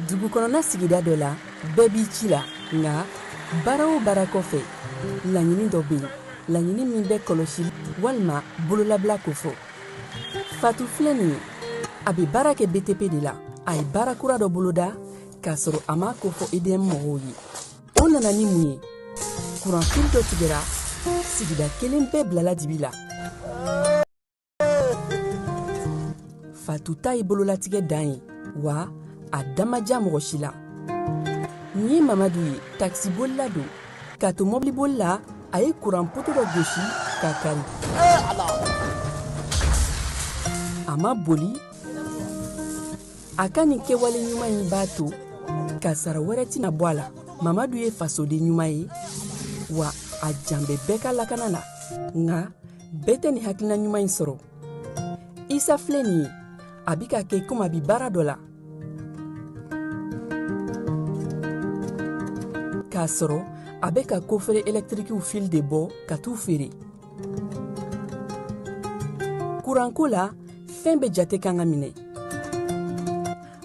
Dugu kɔnɔna sigida dɔ la, bɛɛ b'i ci la, nka baara o baara kɔfɛ, laɲini dɔ bɛ yen, laɲini min bɛ kɔlɔsi walima bololabila kofɔ. Fatu filɛ nin ye, a bɛ baara kɛ BTP de la. A ye baara kura dɔ boloda k'a sɔrɔ a m'a kofɔ EDM mɔgɔw ye. O nana ni mun ye? Kuranfili dɔ tigɛra, sigida kelen bɛɛ bilala dibi la. Fatu ta ye bololatigɛ dan ye, wa a da ma diya mɔgɔ si la. Nin ye Mamadu ye, takisibolila don. K'a to mɔbiliboli la, a ye kuran poto dɔ gosi k'a kari. A ma boli. A ka nin kɛwale ɲuman in b'a to kasara wɛrɛ tɛna bɔ a la. Mamadu ye fasoden ɲuman ye, wa a jan bɛ bɛɛ ka lakana la. Nka bɛɛ tɛ nin hakilina ɲuman in sɔrɔ. Isa filɛ nin ye, a bɛ ka kɛ komi a bɛ baara dɔ la, k'a sɔrɔ a bɛ ka kofere ɛlɛtirikiw fili de bɔ ka t'u feere. Kuranko la, fɛn bɛɛ jate kan ka minɛ.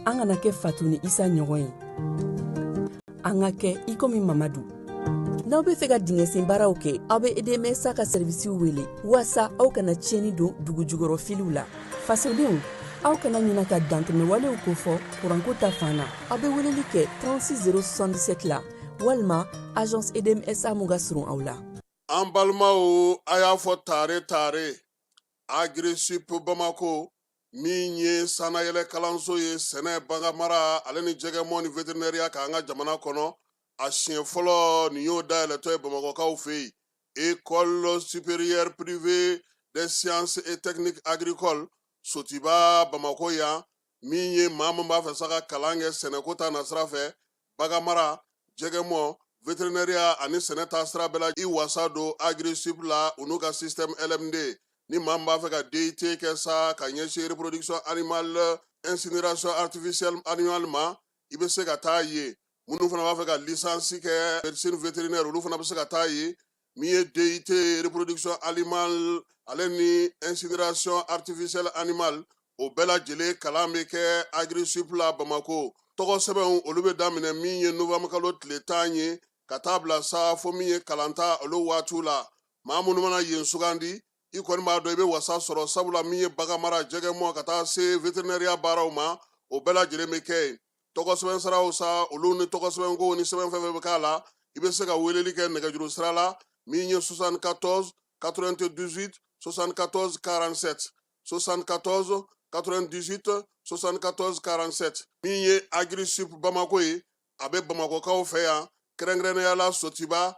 An kana kɛ Fatu ni Isa ɲɔgɔn ye, an ka kɛ i komi Mamadu. N'aw bɛ fɛ ka dingɛsen baaraw kɛ, aw bɛ EDMSA ka sɛrivisiw wele waasa aw kana tiɲɛni don dugu jukɔrɔ filiw la. Fasodenw, aw kana ɲina ka dantɛmɛwalew kofɔ kuranko ta fan na. Aw bɛ weleli kɛ 36 077 la walima agence EDMSA mun ka surun aw la. An balimaw, a y'a fɔ tare tare Agirisup Bamako min ye sannayɛlɛ kalanso ye sɛnɛ, baganmara ale ni jɛgɛmɔ ni veterinɛriya kan an ka jamana kɔnɔ, a siɲɛ fɔlɔ nin y'o dayɛlɛtɔ ye Bamakɔkaw fɛ yen. École supérieure privée des sciences et techniques agricoles Sotiba Bamakɔ yan, min ye maa min b'a fɛ sa ka kalan kɛ sɛnɛko ta nasira fɛ, baganmara, jɛgɛmɔ, veterinɛriya ani sɛnɛ ta sira bɛɛ la, i wasa don Agirisup la u n'u ka système LMD. Ni maa min b'a fɛ ka DUT kɛ sa ka ɲɛsin reproduction animale, incinération artificielle animale ma, i bɛ se ka taa yen. Minnu fana b'a fɛ ka licence kɛ médecine vétérinaire, olu fana bɛ se ka taa yen. Min ye DUT reproduction animale ale ni incinération artificielle animale, o bɛɛ lajɛlen kalan bɛ kɛ Agirisup la Bamakɔ. Tɔgɔ sɛbɛnw olu bɛ daminɛ min ye novembre kalo tile 10 ye ka taa bila sa fo min ye kalanta olu waatiw la. Maa minnu mana yen sugandi, i kɔni b'a dɔn i bɛ wasa sɔrɔ, sabula min ye baganmara, jɛgɛmɔ ka taa se veterinɛriya baaraw ma, o bɛɛ lajɛlen bɛ kɛ yen. Tɔgɔ sɛbɛn siraw sa, olu ni tɔgɔ sɛbɛnko ni sɛbɛn fɛn fɛn bɛ k'a la, i bɛ se ka weleli kɛ nɛgɛjuru sira la min ye 74 98 74 47, 74 98 74 47. Min ye Agirisup Bamako ye, a bɛ Bamakɔkaw fɛ yan, kɛrɛnkɛrɛnnenya la Sotiba,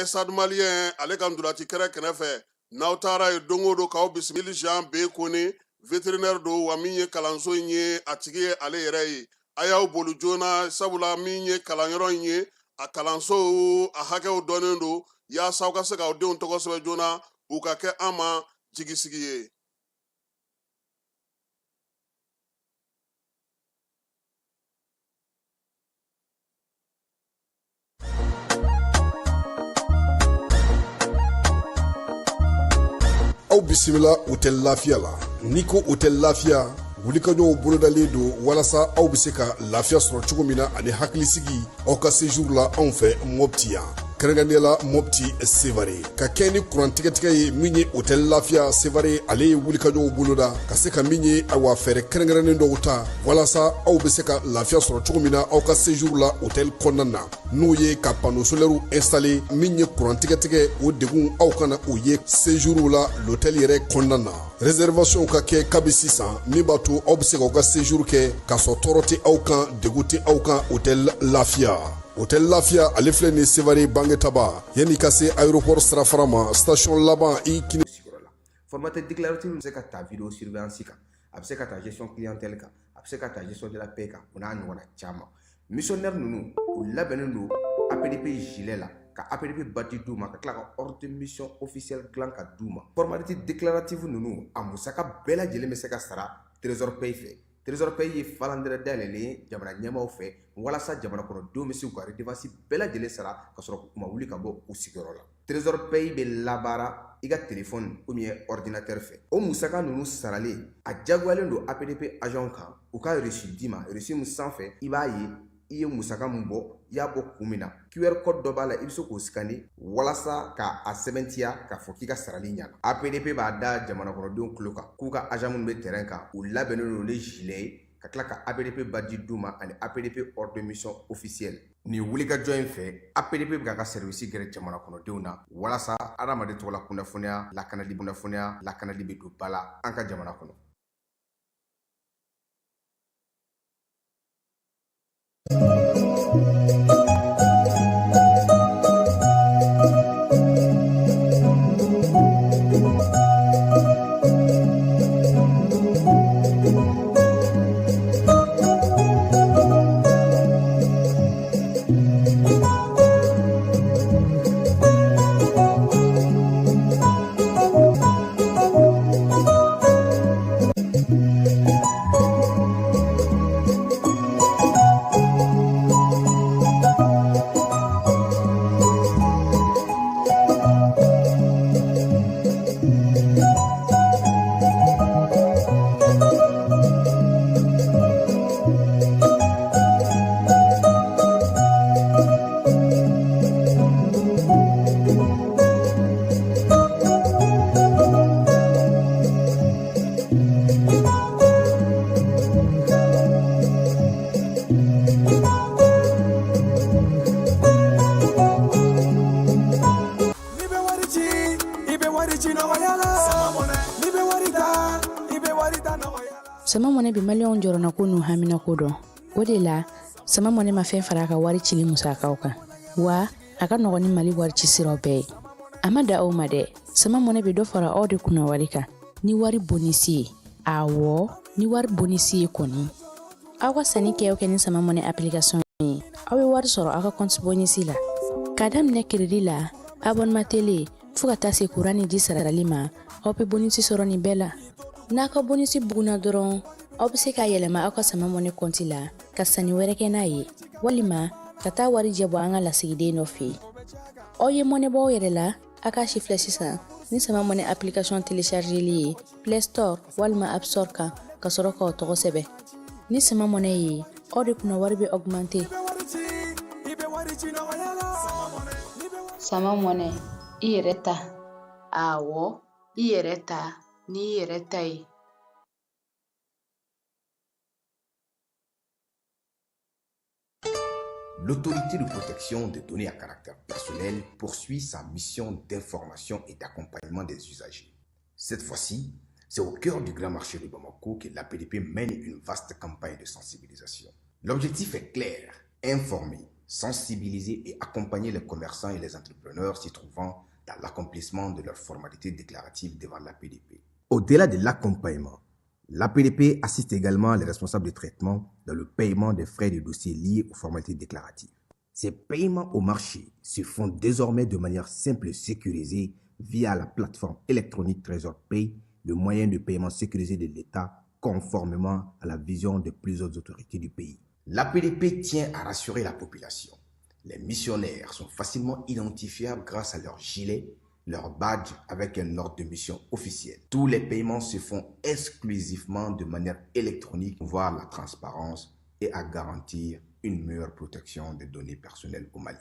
Stade Malien ale ka ntolaci kɛrɛ kɛrɛfɛ. N'aw taara yen don o don, k'aw bisimila. Jean B Kone, vétérinaire don, wa min ye kalanso in ye, a tigi ye ale yɛrɛ ye. A y'aw boli joona, sabula min ye kalanyɔrɔ in ye, a kalanso a hakɛw dɔnnen don, yaasa aw ka se k'aw denw tɔgɔ sɛbɛn joona, u ka kɛ an ma jigisigi ye. Aw bisimila Hôtel Lafiya la. N'i ko Hôtel Lafiya, wulikajɔw bolodalen don walasa aw bɛ se ka lafiya sɔrɔ cogo min na ani hakilisigi aw ka séjour la anw fɛ Mopti yan, kɛrɛnkɛrɛnnenya la Mopti Sevare. Ka kɛ ni kuran tigɛtigɛ ye, min ye Hôtel Lafiya Sevare, ale ye wulikajɔw boloda ka se ka min ye, awa, fɛɛrɛ kɛrɛnkɛrɛnnen dɔw ta walasa aw bɛ se ka lafiya sɔrɔ cogo min na aw ka séjour la hôtel kɔnɔna na, n'o ye ka panneau solaire installer. Min ye kuran tigɛtigɛ, o degun aw kana o ye séjour la l'hôtel yɛrɛ kɔnɔna na. Réservation ka kɛ kabi sisan, min b'a to aw bɛ se k'aw ka séjour kɛ k'a sɔrɔ tɔɔrɔ tɛ aw kan, degun tɛ aw kan. Hôtel Lafiya, Hôtel Lafiya, ale filɛ nin Sevare Bangetaba, yanni ka se aéroport sirafara ma, station laban i kini. Formalité déclarative bɛ se ka ta vidéo surveillance kan, a bɛ se ka ta gestion clientèle kan, a bɛ se ka ta gestion de la paie kan, o n'a ɲɔgɔnna caman. Missionnaire ninnu, u labɛnnen don APDP gilet la, ka APDP badge d'u ma, ka tila ka ordre de mission officiel dilan ka d'u ma. Formalité déclarative ninnu, a musaka bɛɛ lajɛlen bɛ se ka sara Trésor Pay fɛ. Trésor Pay ye falandɛrɛ dayɛlɛlen ye jamana ɲɛmaaw fɛ walasa jamana kɔnɔdenw bɛ se k'u ka redevance bɛɛ lajɛlen sara ka sɔrɔ u ma wuli ka bɔ u sigiyɔrɔ la. Trésor Pay bɛ labaara i ka téléphone ou bien ordinateur fɛ. O musaka ninnu saralen, a diyagoyalen don APDP agent kan u ka reçu d'i ma. Reçu min sanfɛ, i b'a ye i ye musaka min bɔ, i y'a bɔ kun min na. QR code dɔ b'a la, i bɛ se k'o scanner walasa k'a sɛbɛntiya k'a fɔ k'i ka sarali ɲana. APDP b'a da jamana kɔnɔdenw tulo kan k'u ka agent minnu bɛ terrain kan, u labɛnnen don ni gilet ye, ka tila ka APDP badge d'u ma ani APDP ordre de mission officiel. Nin wulikajɔ in fɛ, APDP bɛ k'a ka service gɛrɛ jamana kɔnɔdenw na walasa adamaden tɔgɔla kunnafoniya lakanali, kunnafoniya lakanali bɛ don ba la an ka jamana kɔnɔ. N'i bɛ wari ci, i bɛ wari ci nɔgɔya la. N'i bɛ wari ta, i bɛ wari ta nɔgɔya la. Sama Mɔnɛ bɛ Maliyɛnw jɔrɔnako n'u haminako dɔn. O de la, Sama Mɔnɛ ma fɛn fara a ka wari cili musakaw kan, wa a ka nɔgɔn ni Mali wari ci siraw bɛɛ ye. A ma da aw ma dɛ, Sama Mɔnɛ bɛ dɔ fara aw de kunna wari kan ni wari bonisi ye. Awɔ, ni wari bonisi ye kɔni. Aw ka sanni kɛ o kɛ ni Sama Mɔnɛ application ye, aw bɛ wari sɔrɔ aw ka compte bonisi la. K'a daminɛ crédit la, abonnement télé, fo ka taa se kuran ni ji sarali ma, aw bɛ bonisi sɔrɔ nin bɛɛ la. N'a ka bonisi bugunna dɔrɔn, aw bɛ se k'a yɛlɛma aw ka Sama Mɔnɛ compte la ka sanni wɛrɛ kɛ n'a ye, walima ka taa wari jɛ bɔ an ka lasigiden dɔ fɛ yen. Aw ye mɔnɛ bɔ aw yɛrɛ la, a k'a si filɛ sisan ni Sama Mɔnɛ application téléchargeli ye Play Store walima App Store kan, ka sɔrɔ k'aw tɔgɔ sɛbɛn. Ni Sama Mɔnɛ ye, aw de kunna wari bɛ augmenter. Sama Mɔnɛ, i yɛrɛ ta. Awɔ, i yɛrɛ ta n'i yɛrɛ ta ye. L'autorité de protection des données à caractère personnel poursuit sa mission d'information et d'accompagnement des usagers. Cette fois-ci, c'est au cœur du grand marché de Bamako que l'APDP mène une vaste campagne de sensibilisation. L'objectif est clair: informer, sensibiliser et accompagner les commerçants et les entrepreneurs s'y trouvant dans l'accomplissement de leurs formalités déclaratives devant l'APDP. Au-delà de l'accompagnement, l'APDP assiste également les responsables de traitement dans le paiement des frais de dossier liés aux formalités déclaratives. Ces paiements au marché se font désormais de manière simple et sécurisée via la plateforme électronique Trésor Pay, le moyen de paiement sécurisé de l'État conformément à la vision des plus hautes autorités du pays. L'APDP tient à rassurer la population. Les missionnaires sont facilement identifiables grâce à leur gilet, leur badge avec un ordre de mission officiel. Tous les paiements se font exclusivement de manière électronique, voire la transparence et à garantir une meilleure protection des données personnelles au Mali.